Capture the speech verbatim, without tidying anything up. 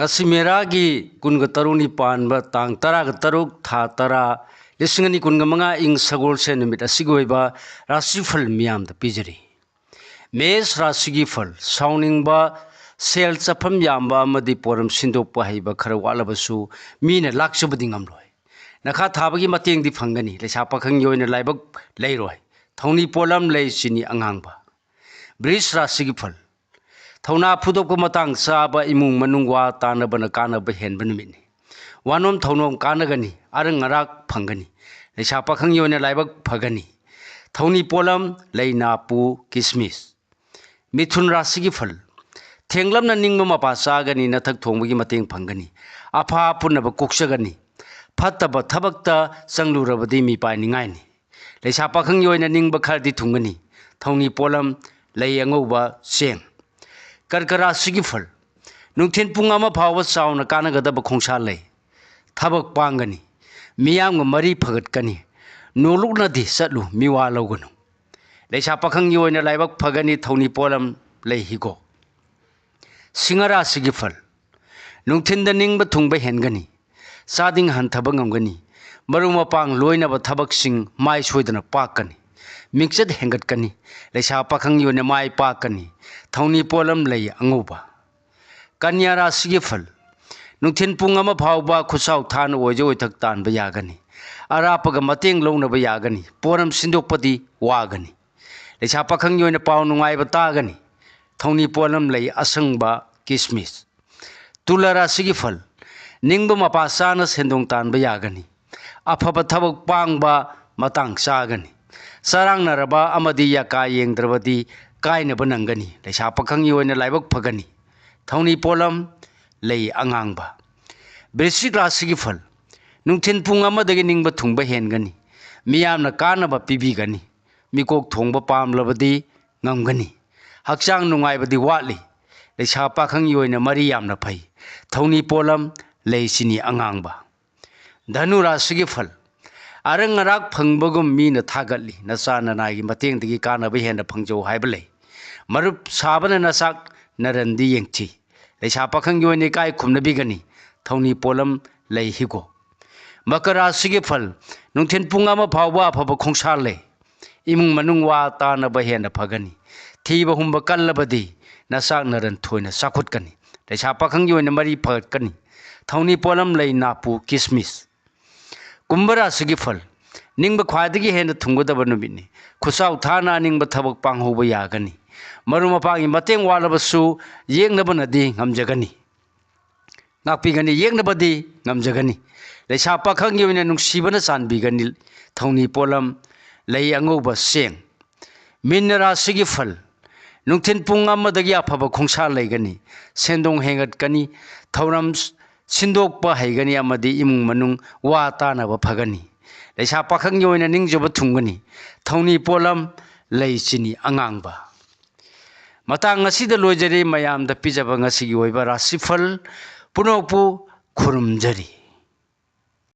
ꯉꯁꯤ ꯃꯦꯔꯥꯒꯤ ꯀꯨꯟꯒ ꯇꯔꯨꯛꯅꯤ ꯄꯥꯟꯕ ꯇꯥꯡ ꯇꯔꯥꯒ ꯇꯔꯨꯛ, ꯊꯥ ꯇꯔꯥ, ꯂꯤꯁꯤꯡ ꯑꯅꯤ ꯀꯨꯟꯒ ꯃꯉꯥ, ꯏꯪ ꯁꯒꯣꯜꯁꯦꯟ ꯅꯨꯃꯤꯠ ꯑꯁꯤꯒꯤ ꯑꯣꯏꯕ ꯔꯥꯁꯤꯐꯜ ꯃꯤꯌꯥꯝꯗ ꯄꯤꯖꯔꯤ꯫ ꯃꯦꯁ ꯔꯥꯁꯤꯒꯤ ꯐꯜ: ꯁꯥꯎꯅꯤꯡꯕ, ꯁꯦꯜ ꯆꯠꯐꯝ ꯌꯥꯝꯕ ꯑꯃꯗꯤ ꯄꯣꯔꯝ ꯁꯤꯟꯗꯣꯛꯄ ꯍꯩꯕ ꯈꯔ ꯋꯥꯠꯂꯕꯁꯨ ꯃꯤꯅ ꯂꯥꯛꯆꯕꯗꯤ ꯉꯝꯂꯣꯏ꯫ ꯅꯈꯥ ꯊꯥꯕꯒꯤ ꯃꯇꯦꯡꯗꯤ ꯐꯪꯒꯅꯤ꯫ ꯂꯩꯁꯥ ꯄꯥꯈꯪꯒꯤ ꯑꯣꯏꯅ ꯂꯥꯏꯕꯛ ꯂꯩꯔꯣꯏ꯫ ꯊꯧꯅꯤ ꯄꯣꯠꯂꯝ ꯂꯩ ꯆꯤꯅꯤ ꯑꯉꯥꯡꯕ꯫ ꯕ꯭ꯔꯤꯖ ꯔꯥꯁꯤꯒꯤ ꯐꯜ: ꯊꯧꯅꯥ ꯐꯨꯗꯣꯛꯄ ꯃꯇꯥꯡ ꯆꯥꯕ, ꯏꯃꯨꯡ ꯃꯅꯨꯡ ꯋꯥ ꯇꯥꯅꯕꯅ ꯀꯥꯟꯅꯕ ꯍꯦꯟꯕ ꯅꯨꯃꯤꯠꯅꯤ꯫ ꯋꯥꯅꯣꯝ ꯊꯧꯅꯣꯝ ꯀꯥꯟꯅꯒꯅꯤ, ꯑꯔꯪ ꯑꯔꯥꯛ ꯐꯪꯒꯅꯤ꯫ ꯂꯩꯁꯥ ꯄꯥꯈꯪꯒꯤ ꯑꯣꯏꯅ ꯂꯥꯏꯕꯛ ꯐꯒꯅꯤ꯫ ꯊꯧꯅꯤ ꯄꯣꯠꯂꯝ: ꯂꯩ, ꯅꯥꯄꯨ, ꯀꯤꯁꯃꯤꯁ꯫ ꯃꯤꯊꯨꯟ ꯔꯥꯁꯤꯒꯤ ꯐꯜ: ꯊꯦꯡꯂꯞꯅ ꯅꯤꯡꯕ ꯃꯄꯥ ꯆꯥꯒꯅꯤ, ꯅꯊꯛ ꯊꯣꯡꯕꯒꯤ ꯃꯇꯦꯡ ꯐꯪꯒꯅꯤ, ꯑꯐꯥ ꯑꯄꯨꯟꯅꯕ ꯀꯣꯛꯆꯒꯅꯤ, ꯐꯠꯇꯕ ꯊꯕꯛꯇ ꯆꯪꯂꯨꯔꯕꯗꯤ ꯃꯤꯄꯥꯏꯅꯤꯡꯉꯥꯏꯅꯤ꯫ ꯂꯩꯁꯥ ꯄꯥꯈꯪꯒꯤ ꯑꯣꯏꯅ ꯅꯤꯡꯕ ꯈꯔꯗꯤ ꯊꯨꯡꯒꯅꯤ꯫ ꯊꯧꯅꯤ ꯄꯣꯠꯂꯝ: ꯂꯩ ꯑꯉꯧꯕ, ꯆꯦꯡ꯫ ꯀꯔꯀ ꯔꯥꯁꯤꯒꯤ ꯐꯜ: ꯅꯨꯡꯊꯤꯜ ꯄꯨꯡ ꯑꯃ ꯐꯥꯎꯕ ꯆꯥꯎꯅ ꯀꯥꯟꯅꯒꯗꯕ ꯈꯣꯡꯁꯥ ꯂꯩ꯫ ꯊꯕꯛ ꯄꯥꯡꯒꯅꯤ꯫ ꯃꯤꯌꯥꯝꯒ ꯃꯔꯤ ꯐꯒꯠꯀꯅꯤ꯫ ꯅꯣꯂꯨꯛꯅꯗꯤ ꯆꯠꯂꯨ, ꯃꯤꯋꯥ ꯂꯧꯒꯅꯨ꯫ ꯂꯩꯁꯥ ꯄꯥꯈꯪꯒꯤ ꯑꯣꯏꯅ ꯂꯥꯏꯕꯛ ꯐꯒꯅꯤ꯫ ꯊꯧꯅꯤ ꯄꯣꯠꯂꯝ: ꯂꯩ ꯍꯤꯒꯣꯛ꯫ ꯁꯤꯡꯍ ꯔꯥꯁꯤꯒꯤ ꯐꯜ: ꯅꯨꯡꯊꯤꯟꯗ ꯅꯤꯡꯕ ꯊꯨꯡꯕ ꯍꯦꯟꯒꯅꯤ꯫ ꯆꯥꯗꯤꯡ ꯍꯟꯊꯕ ꯉꯝꯒꯅꯤ꯫ ꯃꯔꯨꯞ ꯃꯄꯥꯡ ꯂꯣꯏꯅꯕ ꯊꯕꯛꯁꯤꯡ ꯃꯥꯏ ꯁꯣꯏꯗꯅ ꯄꯥꯛꯀꯅꯤ꯫ ꯃꯤꯡꯆꯠ ꯍꯦꯟꯒꯠꯀꯅꯤ꯫ ꯂꯩꯁꯥ ꯄꯥꯈꯪꯒꯤ ꯑꯣꯏꯅ ꯃꯥꯏ ꯄꯥꯛꯀꯅꯤ꯫ ꯊꯧꯅꯤ ꯄꯣꯠꯂꯝ: ꯂꯩ ꯑꯉꯧꯕ꯫ ꯀꯟꯌꯥ ꯔꯥꯁꯤꯒꯤ ꯐꯜ: ꯅꯨꯡꯊꯤꯜ ꯄꯨꯡ ꯑꯃ ꯐꯥꯎꯕ ꯈꯨꯠꯁꯥꯎ ꯊꯥꯅ ꯑꯣꯏꯖ ꯑꯣꯏꯊꯛ ꯇꯥꯟꯕ ꯌꯥꯒꯅꯤ꯫ ꯑꯔꯥꯞꯄꯒ ꯃꯇꯦꯡ ꯂꯧꯅꯕ ꯌꯥꯒꯅꯤ꯫ ꯄꯣꯔꯝ ꯁꯤꯟꯗꯣꯛꯄꯗꯤ ꯋꯥꯒꯅꯤ꯫ ꯂꯩꯁꯥ ꯄꯥꯈꯪꯒꯤ ꯑꯣꯏꯅ ꯄꯥꯎ ꯅꯨꯡꯉꯥꯏꯕ ꯇꯥꯒꯅꯤ꯫ ꯊꯧꯅꯤ ꯄꯣꯠꯂꯝ: ꯂꯩ ꯑꯁꯪꯕ, ꯀꯤꯁꯃꯤꯁ꯫ ꯇꯨꯂꯥ ꯔꯥꯁꯤꯒꯤ ꯐꯜ: ꯅꯤꯡꯕ ꯃꯄꯥ ꯆꯥꯅ ꯁꯦꯟꯗꯣꯡ ꯇꯥꯟꯕ ꯌꯥꯒꯅꯤ꯫ ꯑꯐꯕ ꯊꯕꯛ ꯄꯥꯡꯕ ꯃꯇꯥꯡ ꯆꯥꯒꯅꯤ꯫ ꯆꯔꯥꯡꯅꯔꯕ ꯑꯃꯗꯤ ꯌꯥꯀꯥ ꯌꯦꯡꯗ꯭ꯔꯕꯗꯤ ꯀꯥꯏꯅꯕ ꯅꯪꯒꯅꯤ꯫ ꯂꯩꯁꯥ ꯄꯥꯈꯪꯒꯤ ꯑꯣꯏꯅ ꯂꯥꯏꯕꯛ ꯐꯒꯅꯤ꯫ ꯊꯧꯅꯤ ꯄꯣꯠꯂꯝ: ꯂꯩ ꯑꯉꯥꯡꯕ꯫ ꯕ꯭ꯔꯤꯁꯤꯛ ꯔꯥꯁꯤꯒꯤ ꯐꯜ: ꯅꯨꯡꯊꯤꯜ ꯄꯨꯡ ꯑꯃꯗꯒꯤ ꯅꯤꯡꯕ ꯊꯨꯡꯕ ꯍꯦꯟꯒꯅꯤ꯫ ꯃꯤꯌꯥꯝꯅ ꯀꯥꯟꯅꯕ ꯄꯤꯕꯤꯒꯅꯤ꯫ ꯃꯤꯀꯣꯛ ꯊꯣꯡꯕ ꯄꯥꯝꯂꯕꯗꯤ ꯉꯝꯒꯅꯤ꯫ ꯍꯛꯆꯥꯡ ꯅꯨꯡꯉꯥꯏꯕꯗꯤ ꯋꯥꯠꯂꯤ꯫ ꯂꯩꯁꯥ ꯄꯥꯈꯪꯒꯤ ꯑꯣꯏꯅ ꯃꯔꯤ ꯌꯥꯝꯅ ꯐꯩ꯫ ꯊꯧꯅꯤ ꯄꯣꯠꯂꯝ: ꯂꯩ ꯆꯤꯅꯤ ꯑꯉꯥꯡꯕ꯫ ꯙꯅꯨ ꯔꯥꯁꯤꯒꯤ ꯐꯜ: ꯑꯔꯪ ꯑꯔꯥꯛ ꯐꯪꯕꯒꯨꯝ ꯃꯤꯅ ꯊꯥꯒꯠꯂꯤ꯫ ꯅꯆꯥ ꯅꯅꯥꯏꯒꯤ ꯃꯇꯦꯡꯗꯒꯤ ꯀꯥꯟꯅꯕ ꯍꯦꯟꯅ ꯐꯪꯖꯧ ꯍꯥꯏꯕ ꯂꯩ꯫ ꯃꯔꯨꯞ ꯁꯥꯕꯅ ꯅꯆꯥꯛ ꯅꯔꯟꯗꯤ ꯌꯦꯡꯊꯤ꯫ ꯂꯩꯁꯥ ꯄꯥꯈꯪꯒꯤ ꯑꯣꯏꯅ ꯏꯀꯥꯏ ꯈꯨꯝꯅꯕꯤꯒꯅꯤ꯫ ꯊꯧꯅꯤ ꯄꯣꯠꯂꯝ ꯂꯩ ꯍꯤꯒꯣꯛ꯫ ꯃꯀꯔ ꯔꯥꯁꯤꯒꯤ ꯐꯜ: ꯅꯨꯡꯊꯤꯜ ꯄꯨꯡ ꯑꯃ ꯐꯥꯎꯕ ꯑꯐꯕ ꯈꯣꯡꯁꯥ ꯂꯩ꯫ ꯏꯃꯨꯡ ꯃꯅꯨꯡ ꯋꯥ ꯇꯥꯅꯕ ꯍꯦꯟꯅ ꯐꯒꯅꯤ꯫ ꯊꯤꯕ ꯍꯨꯝꯕ ꯀꯜꯂꯕꯗꯤ ꯅꯆꯥꯛ ꯅꯔꯟ ꯊꯣꯏꯅ ꯆꯥꯎꯈꯠꯀꯅꯤ꯫ ꯂꯩꯁꯥ ꯄꯥꯈꯪꯒꯤ ꯑꯣꯏꯅ ꯃꯔꯤ ꯐꯒꯠꯀꯅꯤ꯫ ꯊꯧꯅꯤ ꯄꯣꯠꯂꯝ ꯂꯩ ꯅꯥꯄꯨ ꯀꯤꯁꯃꯤꯁ꯫ ꯀꯨꯝꯚ ꯔꯥꯁꯤꯒꯤ ꯐꯜ: ꯅꯤꯡꯕ ꯈ꯭ꯋꯥꯏꯗꯒꯤ ꯍꯦꯟꯅ ꯊꯨꯡꯒꯗꯕ ꯅꯨꯃꯤꯠꯅꯤ꯫ ꯈꯨꯠꯆꯥꯎ ꯊꯥꯅ ꯑꯅꯤꯡꯕ ꯊꯕꯛ ꯄꯥꯡꯍꯧꯕ ꯌꯥꯒꯅꯤ꯫ ꯃꯔꯨꯞ ꯃꯄꯥꯡꯒꯤ ꯃꯇꯦꯡ ꯋꯥꯠꯂꯕꯁꯨ ꯌꯦꯛꯅꯕꯅꯗꯤ ꯉꯝꯖꯒꯅꯤ꯫ ꯉꯥꯛꯄꯤꯒꯅꯤ, ꯌꯦꯛꯅꯕꯗꯤ ꯉꯝꯖꯒꯅꯤ꯫ ꯂꯩꯁꯥ ꯄꯥꯈꯪꯒꯤ ꯑꯣꯏꯅ ꯅꯨꯡꯁꯤꯕꯅ ꯆꯥꯟꯕꯤꯒꯅꯤ꯫ ꯊꯧꯅꯤ ꯄꯣꯠꯂꯝ ꯂꯩ ꯑꯉꯧꯕ ꯆꯦꯡ꯫ ꯃꯤꯟꯅ ꯔꯥꯁꯤꯒꯤ ꯐꯜ: ꯅꯨꯡꯊꯤꯜ ꯄꯨꯡ ꯑꯃꯗꯒꯤ ꯑꯐꯕ ꯈꯣꯡꯁꯥ ꯂꯩꯒꯅꯤ꯫ ꯁꯦꯟꯗꯣꯡ ꯍꯦꯟꯒꯠꯀꯅꯤ꯫ ꯊꯧꯔꯝ ꯁꯤꯟꯗꯣꯛꯄ ꯍꯩꯒꯅꯤ ꯑꯃꯗꯤ ꯏꯃꯨꯡ ꯃꯅꯨꯡ ꯋꯥ ꯇꯥꯅꯕ ꯐꯒꯅꯤ꯫ ꯂꯩꯁꯥ ꯄꯥꯈꯪꯒꯤ ꯑꯣꯏꯅ ꯅꯤꯡꯖꯕ ꯊꯨꯡꯒꯅꯤ꯫ ꯊꯧꯅꯤ ꯄꯣꯠꯂꯝ ꯂꯩ ꯆꯤꯅꯤ ꯑꯉꯥꯡꯕ꯫ ꯃꯇꯥꯡ ꯑꯁꯤꯗ ꯂꯣꯏꯖꯔꯦ ꯃꯌꯥꯝꯗ ꯄꯤꯖꯕ ꯉꯁꯤꯒꯤ ꯑꯣꯏꯕ ꯔꯥꯁꯤꯐꯜ ꯄꯨꯝꯅꯃꯛꯄꯨ ꯈꯨꯔꯨꯝꯖꯔꯤ꯫